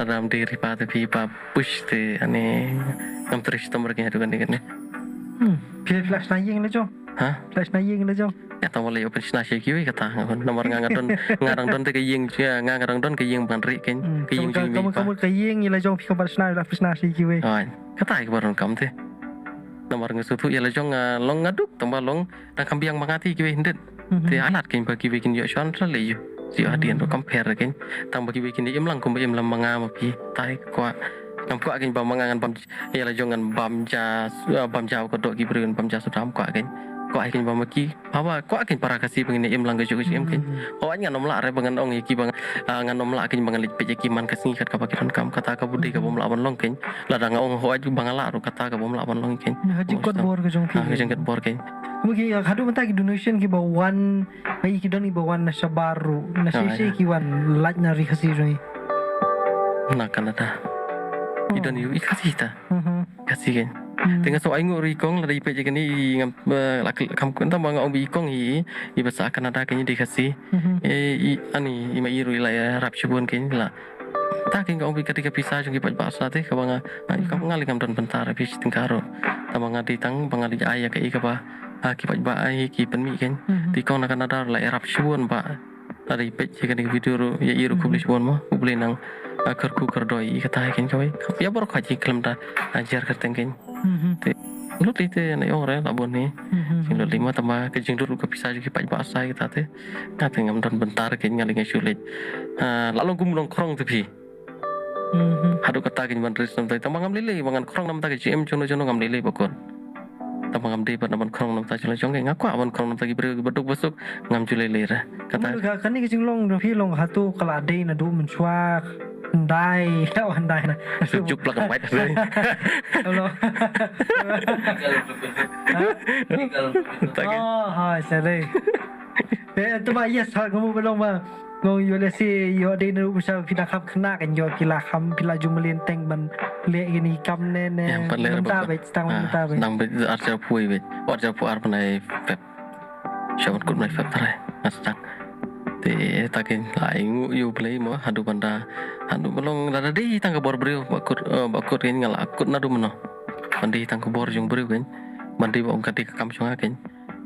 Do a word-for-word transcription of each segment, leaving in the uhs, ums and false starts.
Ram dei ri pa te phi pa push te ani ngam trei shitom re kane haduh kane kane. Hmm. Phi phi la shna ïing la jong. Ha? Phi la shna ïing la jong. Ïa tang ba la ïoh pynshna sha kiwei kata nga namar nga nga don nga dang don te ka ïing jong nga nga dang don ka ïing ban ri kein. Hmm. Ka ïing jong mi. Ka mut ka ïing la jong phi kam pat shna la phi shna sha kiwei. Ai. Kata ai ka ba don kam te. Namar nga sngewthuh ïa la jong nga long nga duk tang ba long dang kam biang ma nga te kiwei hyndet. Mhm. Te alat kein ba kiwei kin ïoh shon tra le ïoh. Shu hadien ruh kam pher kein. Tang ba kiwei kin im lang kumba im lang ma nga ma phi. Tai kwah. Ngam kwah kein ba ma nga ngan bam ïa la jong ngan bam ja ah, bam ja ka dok ki briew ngan bam ja sudam kwah kein. Kwah kein ba ma ki. Hawa kwah kein para Khasi ba ngin im lang ka juk ka juk im kein. Hmm. Hooid ngan ym lah re ba ngan ong ïa ki ba ngan ah, ngan ym lah kein ba ngan leit peit ïa ki man ka sngi kat kaba ki donkam kata ka bud dei ka bym lah ban long kein. Lada nga ong hooid ba nga lah ruh kata ka bym lah ban long kein. Na ha jingkot bor ka jong phi. Ha ka jingkot bor kein. Mo ki ah, haduh mynta ki donation ki ba wan ba ki don ki ba wan na shabar ruh na shisha ki wan lait na ri Khasi jong i. Na Canada. Ki don ïa i Khasi ta. Mhm. Khasi kein. Hmm. Te nga sngew ainguh ruh i kong lada i peit ïa kane i ngam eh, la kam kynta ba nga ong ba i kong i i ba sah Canada kein i dei Khasi. Mhm. Eh, i ani i ma i ruh i la ïarap shibun kein la. Ta kein ka ong ba ka dei ka pisa jong ki paidbah sa te kaba nga nga ka nga lei ngam don bynta ruh phi shi tyngka ruh. Tang ba nga dei tang ba nga dei ai ïa ka i kaba ha ki paidbah ai ki pynmih kein. Mhm. Te i kong na Canada ruh la ïarap shibun ba. Lada i peit ïa kane ka video ruh ïa i ruh khublei shibun mo khublei nang ah, kyrkhu kyrdoh i kata kein kawei. Ïa baroh ka jingkhlem da ah, jer kyrteng kein. Mhm. Te lut lei te na ong re la bun ni. Mhm. Jinglut lei ma tang ba ka jinglut ruh ka pisa jong ki paidbah sa kata te. Nga te ngam don bynta re kein nga lei nga shu leit. Ah, la long kum long khrong te phi. Mhm. Haduh kata kein ban ris namta tang ba ngam lei lei ba ngan khrong namta ka jingim jong no jong no ngam lei lei ba kut. Tang ba ngam dei ban ban khrong namta jong la jong kein nga kwah ban khrong namta ki briew ki ba duk ba suk ngam ju lei lei re. Kata. Ka kane ka jinglong jong phi long hato ka la dei naduh mynshuwa. Ndai, oh ndai na. Sejuk plak mai. Hello. Ha? Oh, ha, sorry. Eh, tu ba yes ha kamu belong ba. Ngong yo le si yo dei naduh mynshuwa phi la kham khynnah kan yo phi la kham phi la ju mlien teng ban leh kine kam ne ne. Ban leh mynta ba tang mynta ba. Nang ba ar jar pui ba. Ar jar pui ar pynai pep. Sha ban kut mai pep trai. Ngas tang. Te ta kein la ainguh ïa u Blei mo haduh ban da haduh ba long da da dei tang ka bor briew ba kut eh, ba kut kein nga la kut naduh mynno. Ban dei tang ka bor jong briew kein. Ban dei ba ong ka dei ka kam jong nga kein.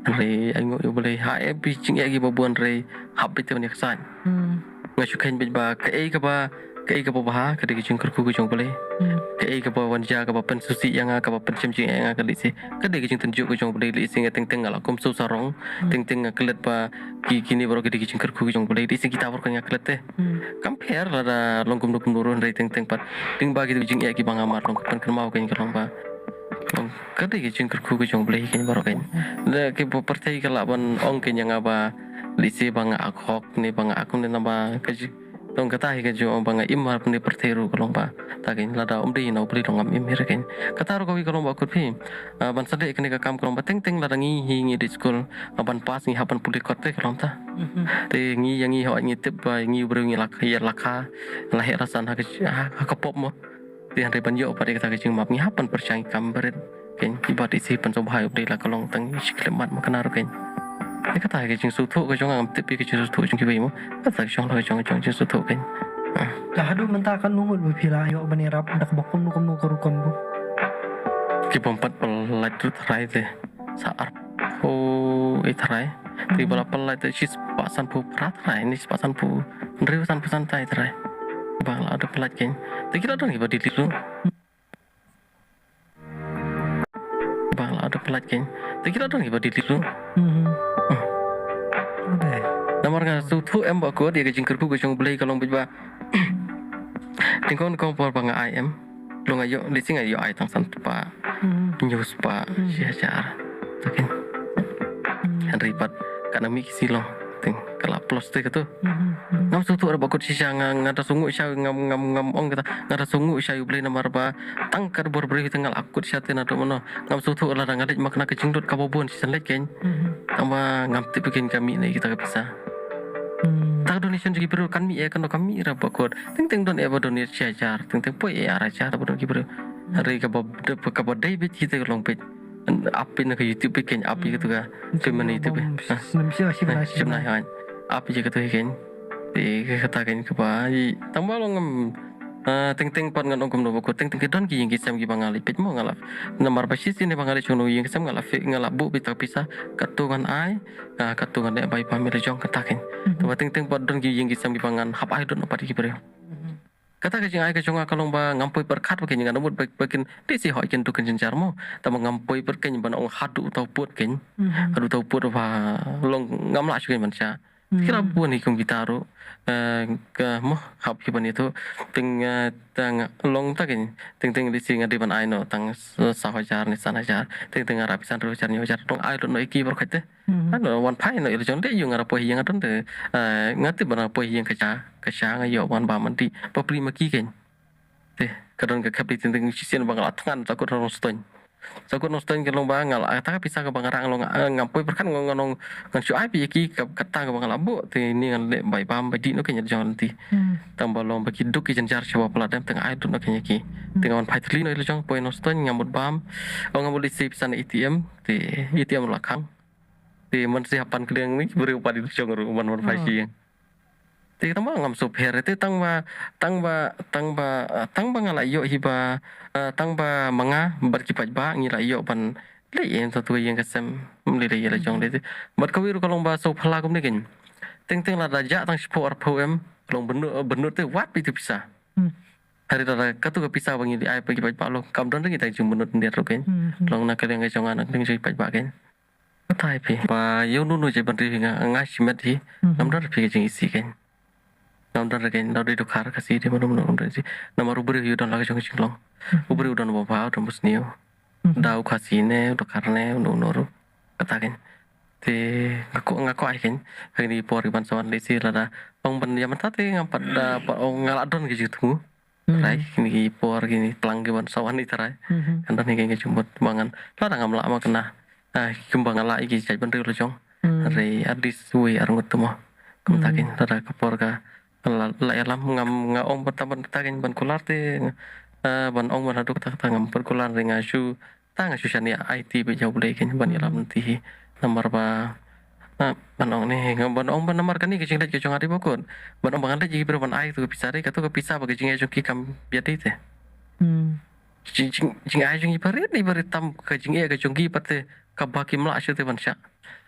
Hynrei ainguh ïa u Blei ha eh phi jingeh ki ba bun hynrei hap beit te ban ïa ka saiñ. Hmm. Nga shu kheiñ beit ba kaei kaba kaei kaba bha ka dei ka jingkyrkhu ka jong u Blei. Hmm. Kaei kaba wan jia kaba pynsngewsih ïa nga kaba pynshem jingeh ïa nga ka dei shi ka dei ka jingtynjuh ka jong u Blei lei shi nga teng teng nga la kum shu sarong. Hmm. Teng teng nga klet ba ki kine baroh ki dei ka jingkyrkhu ka jong u Blei lei shi kita baroh ka nga klet te. Hmm. Kam pher lada long kumno kumno ruh hynrei teng teng pat. Teng ba ki dei ka jingeh kiba nga mar long ka pynkynmaw kein ka long ba. Long ka dei ka jingkyrkhu ka jong u Blei kein baroh kein. Da ki ba pyrthei ka lah ban ong kein ïa nga ba lei shi ba nga ak hok ne ba nga ak ne naba ka ji. Long kata hi ka jong ba nga im ha pynde pyrthei ruh ka long ba. Ta kein lada um dei na u Blei long ngam im hi re kein. Kata ruh kawei ka long ba kut phi. Ah, ban sa dei kane ka kam ka long ba teng teng lada ngi hi ngi dei skul. Ah, ban pass ngi hap ban pule kot te ka long ta. Mhm. Te ngi ïa ngi hooid ngi tip ba ngi u briew ngi la ïa la kha la heh rasan ha ka ha ka pop mo. Te hynrei ban ïoh pat ïa kata ka jingmap ngi hap ban pyrshang ïa kam barit. Kein ki bat isi ban sngewbha ïa u Blei la ka long tang shi khyllipmat ma kane ruh kein. Ïa kata ka jingsngewthuh ka jong nga ngam tip ïa ka jingsngewthuh jong kiwei mo. Kata ka jong la ka jong ka jong jingsngewthuh kein. Ah. Te haduh mynta katno ngut ba phi la ïoh ban ïarap da kaba kumno kumno ka rukom ko. Ki bym pat pynlait ruh tharai te. Sa arphew i tharai. Te ba la pynlait te shispah sanphew phra tharai ne shispah sanphew hynriew sanphew san tharai. Ba la da pynlait kein. Te ki la don kiba dei dei ruh. Ba la da pynlait kein. Te ki la don kiba dei dei ruh. Mhm. Hmm. Namar nga sngewthuh em ba kut ïa ka jingkyrkhu ka jong u Blei ka long beit ba. Nyngkong nyngkong por ba nga ai em. Long nga ïoh lei shi nga ïoh ai tang san spah. Hmm. Hynñiew spah, hmm, shi hajar. Ta kein. Hmm. Hynrei pat ka nang mih ki shi long. Teng ka la plus te kato. Hmm, hmm. Ngam sngewthuh re ba kut shisha nga nga da sngew sha ngam ngam ngam ong kata nga da sngew sha ïa u Blei namar ba tang ka bor briew te nga la kut sha te naduh mynno. Ngam sngewthuh lada nga leit ma kane ka jinglut kaba bun shisha leit kein. Mhm. Tang ba ngam tip kein ka mih ne kita ka pisa. Hmm. Ta ka donation jong ki briew kan mih eh kan ka mih re ba kut. Teng teng don eh ba donate shi hajar, teng teng poi eh ar hajar ba don ki briew. Hynrei kaba kaba dei beit kita ka long beit. Ap ïa na ka YouTube beit kein ap ïa katu ka. Payment YouTube. Shim na shim na shim na. Ap ïa katu kein. Te kata kein kaba tang ba long ngam Ah, teng teng pat ngan ong kumno ba ko teng teng ki don ki ïing ki sem ki ba nga la peit mo nga la. Namar ba shisien ba nga la shong ïing ki sem nga la fe nga la buh beit ta pisa katto ngan ai, ah, katto ngan leh bai pam ïa la jong kata kein. Te ba teng teng pat don ki ïing ki sem ki ba ngan hap ai don pat ki briew. Kata ka jingai ka jong nga ka long ba ngam poi pyrkhat ba kein ngan mut ba ba kein te si hoi kein tu kein jynjar mo. Te ba ngam poi pyrkhat ban ong haduh tau put kein. Haduh tau put ba long ngam lah shu kein ban sha. Kira bun hi kum kita ruh, eh, ka mo hap hi ban itu teng, eh, tang long ta kein teng teng di si nga di ban ai no tang s- saw hajar ni san hajar teng teng arap san hajar ni hajar tong ai no iki bar khat te. Ano wan phai no ila jong de ïa nga ra poi hi nga don te, eh, nga ti ban ra poi hi ka cha ka cha nga ïoh wan ba man di pa pri ma ki kein. Te ka don ka khap di teng teng shisien ba nga la thngan ta kut rong ston. Sa kut nong ston ka long ba nga la ta ka pisa ka ba nga rang long, eh, ngam poi pyrkhat ngong nong ngan shu ai pi ki ka ka ta ka ba nga la buh te ni ngan leh bai bam bai di no ka nyat jong ti. Tang ba long ba ki duk ki jynjar sha ba pla dem tang ai duk no ka nyat ki. Te ngan phai tli no ila jong poi nong ston ngam mut bam. Ong ngam mut leh si pisa na A T M te A T M la khang. Te man si hapan kliang ni briew pa di jong ru man man phai si. Te tang ba ngam sop her te tang ba tang ba tang ba ah, tang ba nga la ïoh hi ba ah, tang ba ma nga bad ki paidbah ngi la ïoh ban leh ïa ta tu ïa ka sem. Mli leh ïa la jong leh te bad ka wiru ka long ba sop phala kum ne ken teng teng la da ja tang shiphew arphew em long benut benut te wat pi tu pisa. Hari da ka tu ka pisa ba ngi di ai pa ki paidbah long kam don ngi tang jing benut ndia ru ken. Long na ka liang ka jong nga na ka liang jong ki paidbah ken. Katai phi ba ïa u nunu jai ban ri hi nga nga shimet hi. Ngam don phi ka jing isi kein. Ngam don kein da dei dukhar ka si dei manu manu ngam don si. Namar u briew ïa u don la ka jong ka jinglong. U briew u don ba ba u don ba sniew. Da u khasi ne u dukhar ne u nunu ru kata kein. Te nga ko nga ko ai kein. Kein ni por ban sawan leh si lada ong ban ïa mata te ngam pat da pat ong nga la don ka jingthmu. Trai kini ki por kini tlang ki ban sawan ni trai. Kan don hi ki jumut ba ngan la dang am la ma kena. Ah, kumba nga la ki jait ban riu la jong. Re at least wei ar ngut tu mo. Kumta kin la da ka por ka la la ïalam ngam nga ong ban ta ban ta kin ban kular te, ah, ban ong ban haduk ta ta ngam ban kular re nga shu ta nga shu shani ai ti be jau ble kin ban ïalam ti hi. Namar ba Ah, ban ong ni nga ban ong ban namar kani ka jingleit ka jong nga dei ba kut. Ban ong ban leit ïa ki briew ban ai tu ka pisa dei ka tu ka pisa ba ka jingeh jong ki kam biat dei te. Jing jing jing ai jong i barit ni barit tam ka jingeh ka jong ki pat te ka ba ki mla shu te ban sha.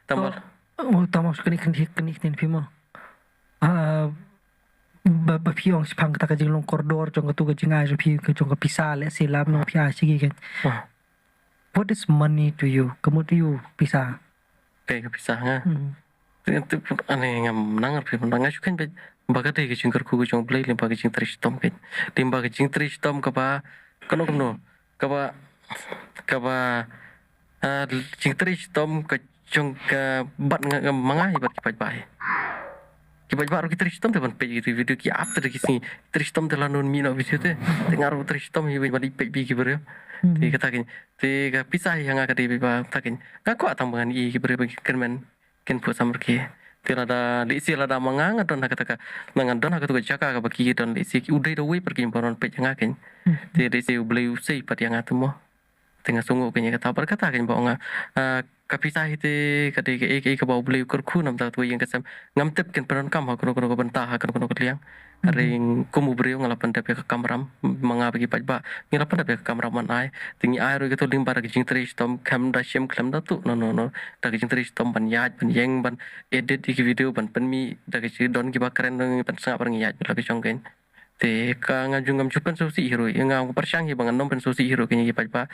Tam ba. Oh, tam kani kani kani kani phi mo. Ah, ba ba phi ong shipang kata ka jinglong kordor jong ka tu ka jingai jong phi ka jong ka pisa le si lam no phi ai shi ki kan. What is money to you? Ka mut ïa u pisa. Kai ka pisa nga. Te te pun ane ngam nang arphi pun nga shu kan ba ba ka dei ka jingkyrkhu ka jong Blei lyngba ka jingtrei shitom kan. Lyngba ka jingtrei shitom kaba kano kano kaba kaba ah, jingtrei shitom ka jong ka bad nga nga manga hi bad ki paidbah hi. Ki paidbah ruh ki trei shitom te ban peit ki video ki ap te ki sngi trei shitom te la nun mi no video te. Te nga ruh trei shitom hi ban peit bi ki video. Te kata ki te ka pisa hi nga ka dei ba ta ki nga kwah tang ban i ki video ba ki kyrmen kin pu samar ki. Te lada lisi lada manga nga don ha kata ka nga don ha kata ka jaka ka ba ki don lisi ki u dei da wei par ki baron peit nga kin. Te lisi u Blei u sei pat ïa nga te mo. Te nga sngew kane kata bad kata kane ba nga, ah, ka pisa hi te ka dei ka ei ka ei kaba U Blei u kyrkhu namar tu ïing ka sem. Ngam tip kin pyndonkam ha kano kano ka bynta ha kano kano ka liang. Ka ring kum u briew nga la pyndep ïa ka kamram ma nga bad ki paidbah. Ngi la pyndep ïa ka kamram ban ai. Te ngi ai ruh ïa kato lyngba da ka jingtrei shitom khlem da shim khlem da tuh no no no. Da ka jingtrei shitom ban ïaid ban ïeng ban edit ïa ki video ban pynmih da ka jingdon kiba kren ngi pynsngap ban ngi ïaid la ka jong kein. Te ka nga ju ngam ju pynsngewsih hi ruh, nga pyrshang hi ba ngan nym pynsngewsih hi ruh kine ki paidbah.